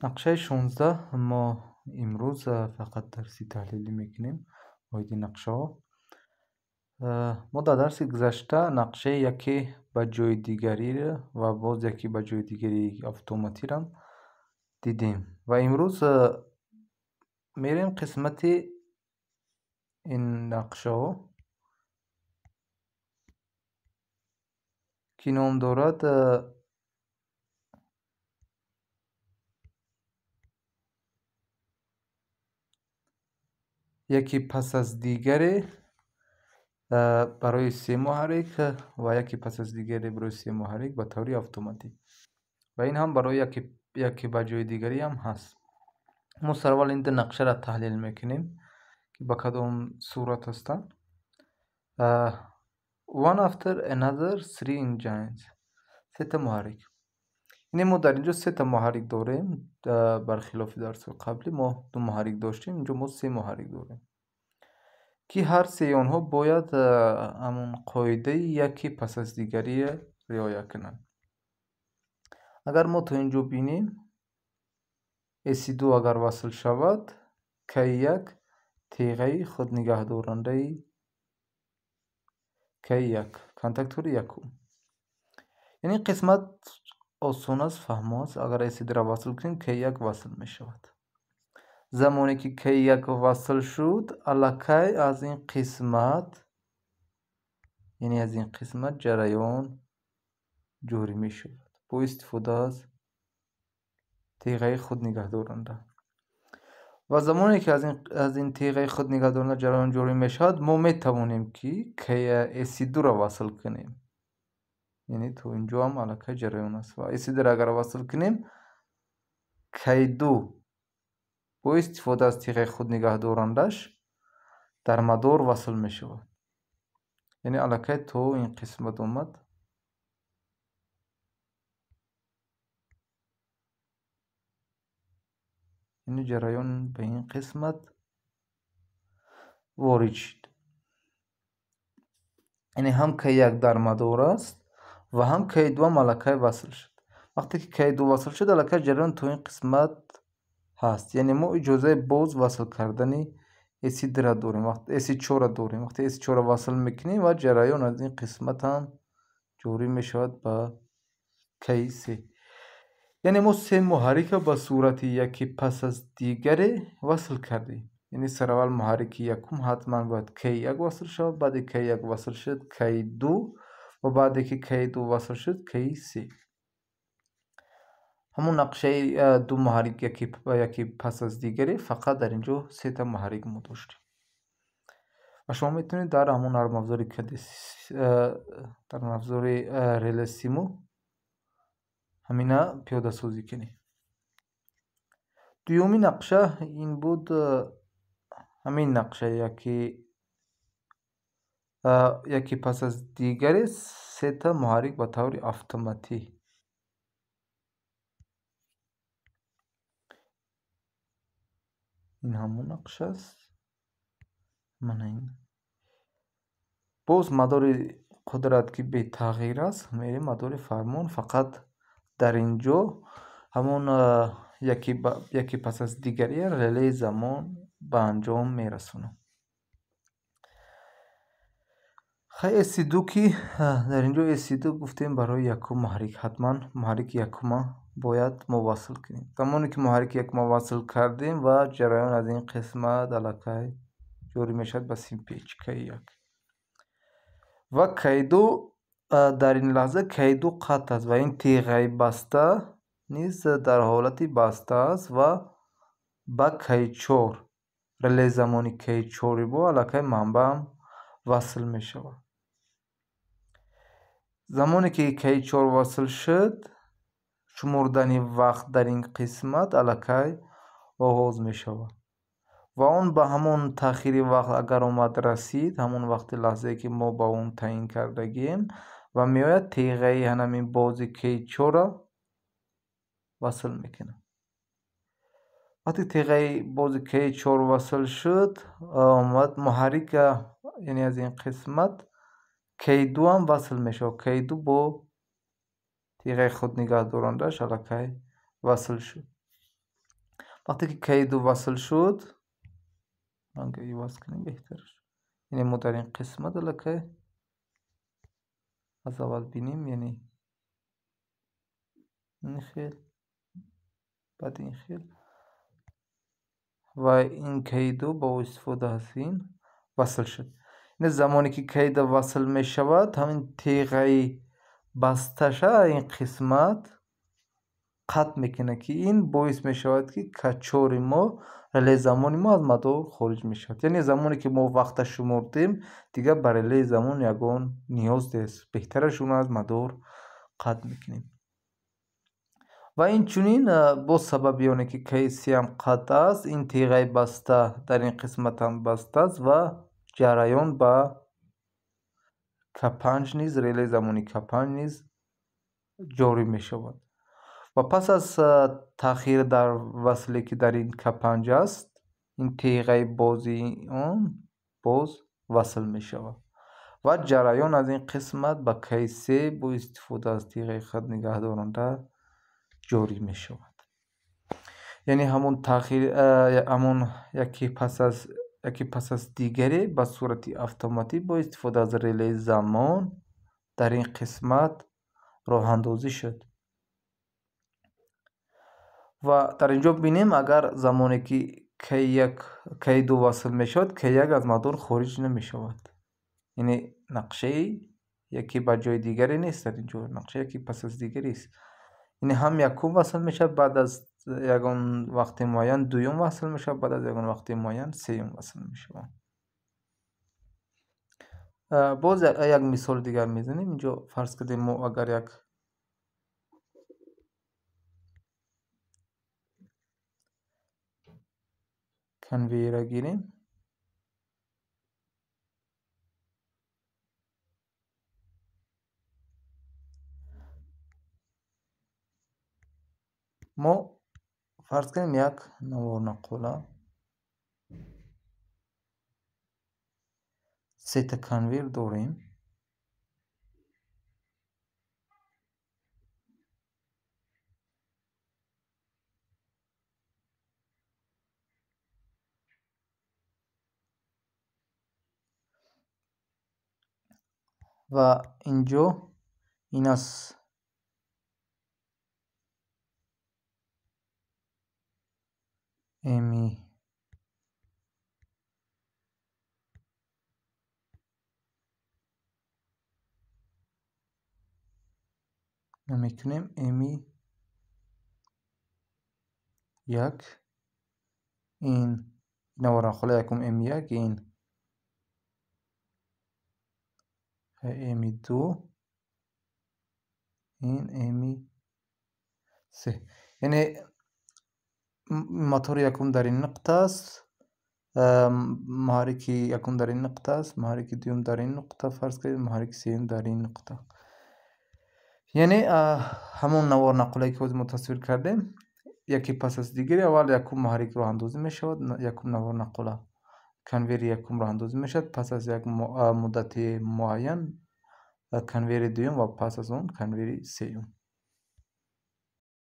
Нақшаи 16 мо имрӯз фақат дарси таҳлилӣ мекунем оиди нақшаҳо. Мо дар дарси гузашта нақшаи яке ба ҷои дигариро ва боз яке ба ҷои дигари автоматиро дидем ва имрӯз мерем қисмати ин нақшаҳо, ки ном дорад яке пас аз дигаре барои се муҳаррик ва яке пас аз дигаре барои се муҳаррик ба таври автоматӣ. Ва ин ҳам барои яке ба ҷои дигарӣ ҳам ҳаст. Мо сараввал ин ду нақшаро таҳлил мекунем, ки ба кадом сурат ҳастанд. One after another three engines, сета муҳаррик. Ине мо дар инҷо сета муҳаррик дорем, бархилофи дарсҳои қаблӣ мо ду муҳаррик доштем, инҷо мо се муҳаррик дорем, ки ҳар сеи онҳо бояд ҳамон қоидаи яке пас аз дигариро риоя кунанд. Агар мо то инҷо бинем, S2 агар васл шавад, K1 теғаи худнигаҳдорандаи K1, контактори якум. Яъне қисмат осон аст, фаҳмо аст. Агар S2-ро васл кунем, K1 васл мешавад. Замоне ки K1 васл шуд, аллакай аз ин қисмат, яъне аз ин қисмат ҷараён ҷорӣ мешавад бо истифода аз теғаи худнигаҳдоранда. Ва замоне ки аз ин теғаи худнигаҳдоранда ҷараён ҷорӣ мешавад, мо метавонем ки S2-ро васл кунем. Яъне то инҷо ҳам аллакай ҷараён аст. Ва S2-ро агар васл кунем, K2 бо истифода аз теғаи худнигаҳдорандаш дар мадор васл мешавад. Яъне аллакай то ин қисмат омад. Яъне ҷараён ба ин қисмат ворид шуд. Яъне ҳам K1 дар мадор аст ва ҳам K2 ҳам аллакай васл шуд. Вақте ки K2 васл шуд, аллакай ҷараён то ин қисмат ҳаст. Яъне мо иҷозаи боз васл кардани S2-ро дорем, S4-ро дорем. Вақте S4-ро васл мекунем ва ҷараён аз ин қисмат ҳам ҷорӣ мешавад ба K3. Яъне мо се муҳаррикро ба сурати яке пас аз дигаре васл кардем. Яъне сараввал муҳаррики якум ҳатман бояд K1 васл шавад, баъде K1 васл шуд K2 ва баъде ки K2 васл шуд K3. Ҳамон нақшаи ду муҳаррик яке пас аз дигаре, фақат дар инҷо сета муҳаррик мо доштем. Ва шумо метавонед дар ҳамон нармафзори дар нармафзори Релесимо ҳамина пиёдасозӣ кунед. Дуюми нақша ин буд ҳамин нақша яке пас аз дигаре сета муҳаррик ба таври автоматӣ. Ин ҳамон нақша аст. Мана ин. Боз мадори қудрат ки бетағйир аст, мерем мадори фармон, фақат дар инҷо ҳамон яке пас аз дигаре релеи замон ба анҷом мерасонам. Хай S2 ки дар инҷо S2 гуфтем барои якум муҳаррик, ҳатман муҳаррики якума бояд мо васл кунем. Замоне ки муҳаррики якума васл кардем ва ҷараён аз ин қисмат аллакай ҷорӣ мешавад ба симпеч K1. Ва K2 дар ин лаҳза K2 қатъ аст ва ин теғаи баста низ дар ҳолати баста аст ва ба K4 реле замони K4 бо аллакай манбаъам васл мешавад. Замоне ки K4 васл шуд, шумурдани вақт дар ин қисмат аллакай оғоз мешавад ва он ба ҳамон таъхири вақт агар омад расид, ҳамон вақти лаҳзае ки мо ба он таъин кардагием, ва меояд теғаи ҳамин бози K4-ро васл мекунад. Вақте теғаи бози K4 васл шуд, омад муҳаррик, яъне аз ин қисмат K2 ҳам васл мешавад. K2 бо теғаи худнигаҳдорандаш аллакай васл шуд. Вақте ки К2 васл шуд, ранга иваз кунем беҳтар. Яъне мо дар ин қисмат аллакай аз аввал бинем, яъне ин хел, баъд ин хел ва ин К2 бо истифода аз ин васл шуд. Яъне замоне ки К2 васл мешавад, ҳамин теғаи басташа ин қисмат қатъ мекунад, ки ин боис мешавад, ки К4 мо, релеи замони мо аз мадор хориҷ мешавад. Яъне замоне ки мо вақта шумурдем, дигар ба релеи замон ягон ниёз нест. Беҳтараш онро аз мадор қатъ мекунем. Ва инчунин боз сабаби оне ки К3 ҳам қатъ аст, ин теғаи баста дар ин қисмат ҳам баста аст ва ҷараён ба К5 низ, релеи замони К5 низ ҷорӣ мешавад. Ва пас аз таъхир дар васле ки дар ин К5 аст, ин теғаи бози он боз васл мешавад ва ҷараён аз ин қисмат ба К3 бо истифода аз теғаи хат нигаҳдоранда ҷорӣ мешавад. Яъне ҳамон таъхир, ҳамон яке пас аз дигаре ба сурати автоматӣ бо истифода аз релеи замон дар ин қисмат роҳандозӣ шуд. Ва дар ин ҷо бинем, агар замоне ки К1 К2 васл мешавад, К1 аз мадор хориҷ намешавад. Яъне нақшаи яке ба ҷои дигаре нест дар ин ҷо, нақша яке пас аз дигарест. Яъне ҳам якум васл мешавад, баъд аз ягон вақти муайян дуюм васл мешавад, баъд аз ягон вақти муайян сеюм васл мешавад. Боз як мисоли дигар мезанем. Инҷо фарз кардем мо агар як конвейера гирем, мо фарз кунем як наворнақола, сета конвейер дорем. Ва инҷо ин аст М намекунем, М1, ин наворнақола якум М1, ин М2, ин М3. Яъне мотори якум дар ин нуқта аст, муҳаррики якум дар ин нуқта аст, муҳаррики дуюм дар ин нуқта, фарз кардем, муҳаррики сеюм дар ин нуқта. Яъне ҳамон наворнақолае ки ҳозир мо тасвир кардем, яке пас аз дигаре аввал якум муҳаррик роҳандозӣ мешавад, якум наворнақола конвейери якум роҳандозӣ мешавад, пас аз як муддати муайян конвейери дуюм ва пас аз он конвейери сеюм.